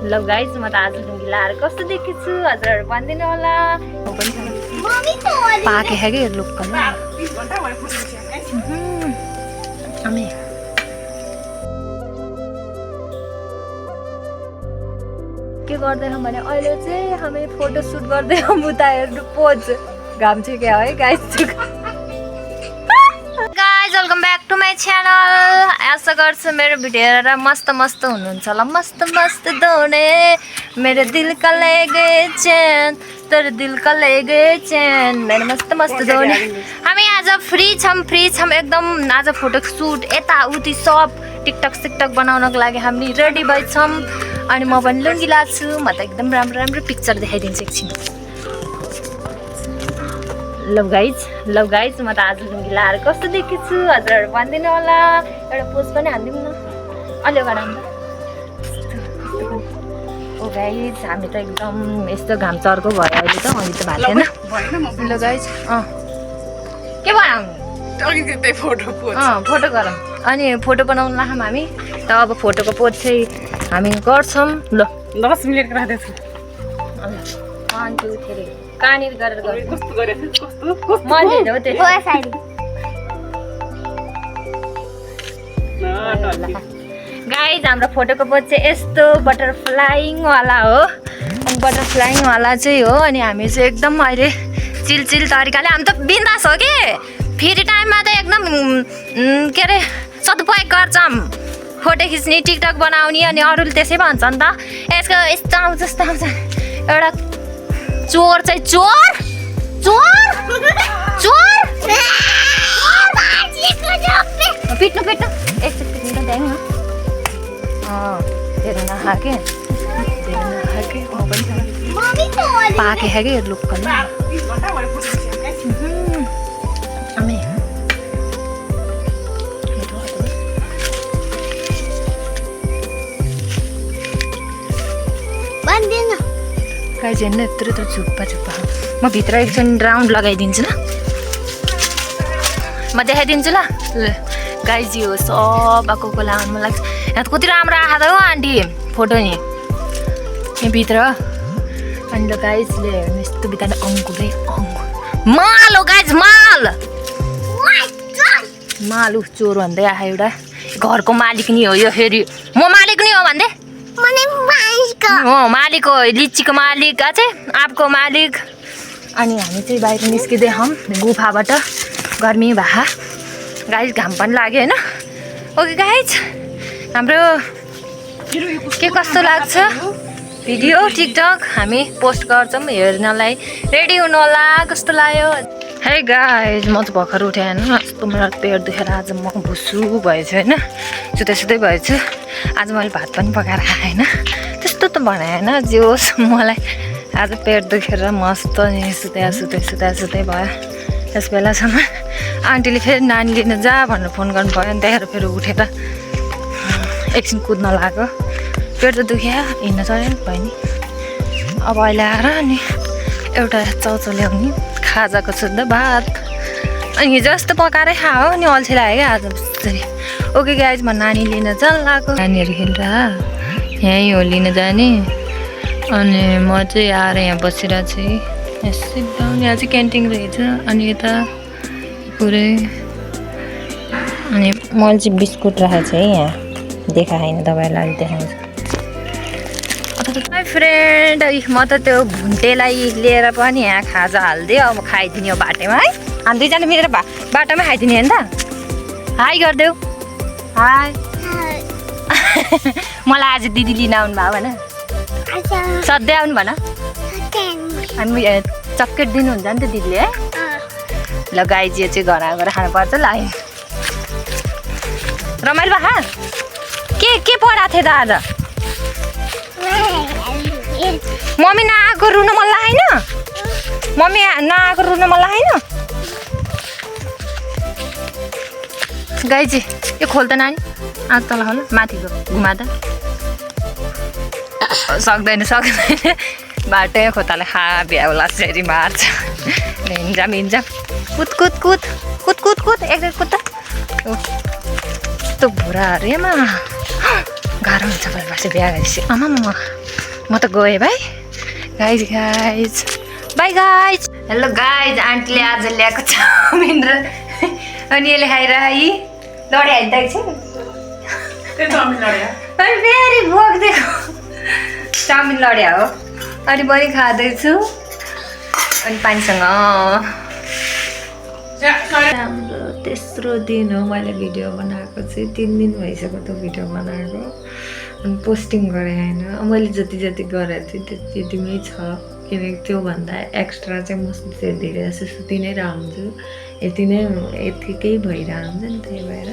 ल गाइज म त आज लुङ्गी लाएर कस्तो देखेछु हजुरहरू भनिदिनु होला। पाके है कि लोकल के गर्दै हौँ भने अहिले चाहिँ हामी फोटो सुट गर्दै हौँ उता हेर्नु पोज घाम चाहिँ क्या है guys. Guys welcome back to my channel. आशा गर्छु मेरो भिडियो हेरेर मस्त मस्त हुनुहुन्छ होला। मस्त मस्त दोने मेरो दिल का ले गए चैन तेरे दिल का ले गए चैन मेरो मस्त मस्त दोने। हामी आज फ्री छौँ एकदम। आज फोटो सुट यताउति सब टिकटक सिकटक बनाउनको लागि हामी रेडी भएछौँ। अनि म पनि लुङ्गी लाग्छु। म त एकदम राम्रो राम्रो पिक्चर देखाइदिन्छु एकछिन। लभ गाइज म त आज लुङ्गी लाएर कस्तो देखेछु हजुरहरू भनिदिनु होला। एउटा पोज पनि हालिदिउँ न अलि अगाडि अन्त। ओ गाइज हामी त एकदम यस्तो घाम चर्को भयो अहिले त। अहिले त भएको थिएन। ल गाइज के बनाउनु फोटो गरौँ। अनि फोटो बनाउनु लाग्छौँ हामी त। अब फोटोको पोज चाहिँ हामी गर्छौँ। ल 10 मिनेट राख्दैछु। 1 2 3 कहाँनिर गरेर कस्तो गरेछ कस्तो मैले हेर्नु हो त्यो गाइज हाम्रो फोटोको पोज चाहिँ यस्तो बटरफ्लाइङवाला हो। अनि बटरफ्लाइङवाला चाहिँ हो। अनि हामी चाहिँ एकदम अहिले चिल तरिकाले हामी त बिन्दास हो कि फेरि टाइममा त एकदम के अरे सदुपयोग गर्छौँ फोटो खिच्ने टिकटक बनाउने। अनि अरूले त्यसै भन्छ नि त यसको यस्तो आउँछ यस्तो आउँछ। एउटा चोर चाहिँ चोर पिट्नु एकचोटि पिट्नु ड्याङ धेरै नखाके पाके है कि लोकल गाइज हेर्नु यत्रो झुप्पा म भित्र एकछिन राउन्ड लगाइदिन्छु ल। म देखाइदिन्छु ल। गाइज यो सब आएको लगाउनु मन लाग्छ। यहाँ त कति राम्रो आएको त हो आन्टी फोटो नि यहाँभित्र। अनि ल गाइजले हेर्नु यस्तो बित्ताले अङ्गुरै माल हो गाइज माल ऊ चोर भन्दै आयो एउटा। घरको मालिक नि हो यो। फेरि म मालिक नि हो भन्दै मालिक हो लिचीको मालिक चाहिँ आपको मालिक। अनि हामी चाहिँ बाहिर निस्किँदै हौँ गुफाबाट। गर्मी भए गाइज घाम पनि लाग्यो होइन। ओके गाइज हाम्रो के कस्तो लाग्छ भिडियो टिकटक हामी पोस्ट गर्छौँ हेर्नलाई रेडी हुनु होला। कस्तो लाग्यो है गाइज। म चाहिँ भर्खर उठेँ होइन। यस्तो मेरो पेट दुखेर आज म भुसु भएछु होइन। सुतै भएछु। आज मैले भात पनि पकाएर खाएँ होइन। त्यस्तो त बनाएँ होइन जे होस्। मलाई आज पेट दुखेर मस्त नि सुतै भयो त्यस बेलासम्म। आन्टीले फेरि नानी लिन जा भनेर फोन गर्नु भयो। अनि त्यहाँबाट फेरि उठेर एकछिन कुद्न लाग्यो। पेट त दुख्यो हिँड्न सक्यो नि भयो नि। अब अहिले आएर अनि एउटा चाउचाउ ल्याउने खाजाको शुद्ध भात अनि हिजो जस्तो पकाएरै खायो। अनि अल्छी लाग्यो क्या आज त्यसरी। ओके गाइज म नानी लिन जान लाग्यो। नानीहरू खेल्दा यहीँ हो लिन जाने। अनि म चाहिँ आएर यहाँ बसिरहेको छु। एकदम यहाँ चाहिँ क्यान्टिन रहेछ। अनि यता पुरै अनि मैले चाहिँ बिस्कुट राखेको छु है यहाँ देखाएन तपाईँलाई अहिले देखाउँछु। माई फ्रेन्ड म त त्यो भुन्टेलाई लिएर पनि यहाँ खाजा हालिदियो। अब खाइदिने हो बाटोमा है। हामी दुईजना मिलेर बाटोमा खाइदिने हो नि त। हाई गरिदेऊ हाई। मलाई आज दिदी लिन आउनु भयो भन। सधैँ आउनु भन। हामी चक्लेट दिनुहुन्छ नि त दिदीले है। ल गाइज यो चाहिँ घर आएर खानुपर्छ ल। रमाइलो भए के पढाएको थियो त आज। मम्मी नआएको रुन मन लागेन। मम्मी नआएको रुन मन लागेन। गाइज यो खोल त नानी आज तल होला माथिको घुमादा सक्दैन बाटै खोताले खा भ्याउला फेरि मार्छ। हिँड्छौँ कुद एक कुद त यस्तो भुराहरू एमा गाह्रो हुन्छ भएपछि बिहा गरेपछि आमा म त गएँ भाइ guys by guys hello guys आन्टीले आज ल्याएको चाउमिन र अनि यसले खाएर है लडी हाइदिएको छ अनि फेरि बोक्दिएको चाउमिन लड्या हो अनि पनि खाँदैछु अनि पानीसँग हाम्रो तेस्रो दिन हो मैले भिडियो बनाएको चाहिँ 3 दिन भइसक्यो त्यो भिडियो बनाएको अनि पोस्टिङ गरेँ होइन मैले जति जति गरेको थिएँ त्यति त्यतिमै छ किनकि त्योभन्दा एक्स्ट्रा चाहिँ म धेरै जस्तो सुति नै रहन्छु यतिकै भइरहेको हुन्छ नि त्यही भएर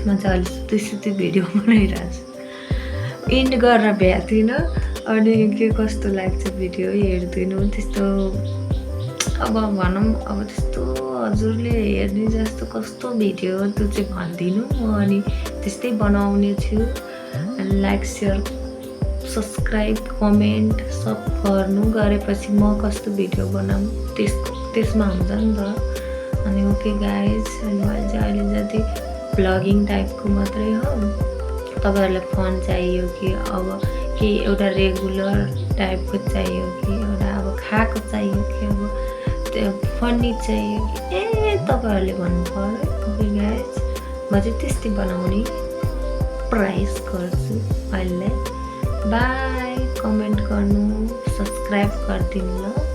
म चाहिँ अलिक सुती भिडियो बनाइरहेको छु इन्ड गरेर भ्याएको अनि के कस्तो लाग्छ भिडियो हेर्दिनँ त्यस्तो अब भनौँ अब त्यस्तो हजुरले हेर्ने जस्तो कस्तो भिडियो त्यो चाहिँ भनिदिनु म अनि त्यस्तै बनाउने छु अनि लाइक सेयर सब्सक्राइब कमेन्ट सब गर्नु गरेपछि म कस्तो भिडियो बनाऊँ त्यसमा हुन्छ नि त अनि ओके गाइज अनि मैले चाहिँ अहिले जति भ्लगिङ टाइपको मात्रै हो तपाईँहरूलाई फन चाहियो कि अब कि एउटा रेगुलर टाइपको चाहियो कि एउटा अब खाएको चाहियो कि अब त्यो फनी चाहियो कि तपाईँहरूले भन्नु पर्यो ओके गाइज म चाहिँ त्यस्तै बनाउने प्रयास गर्छु अहिले बाई कमेन्ट गर्नु सब्सक्राइब गरिदिनु ल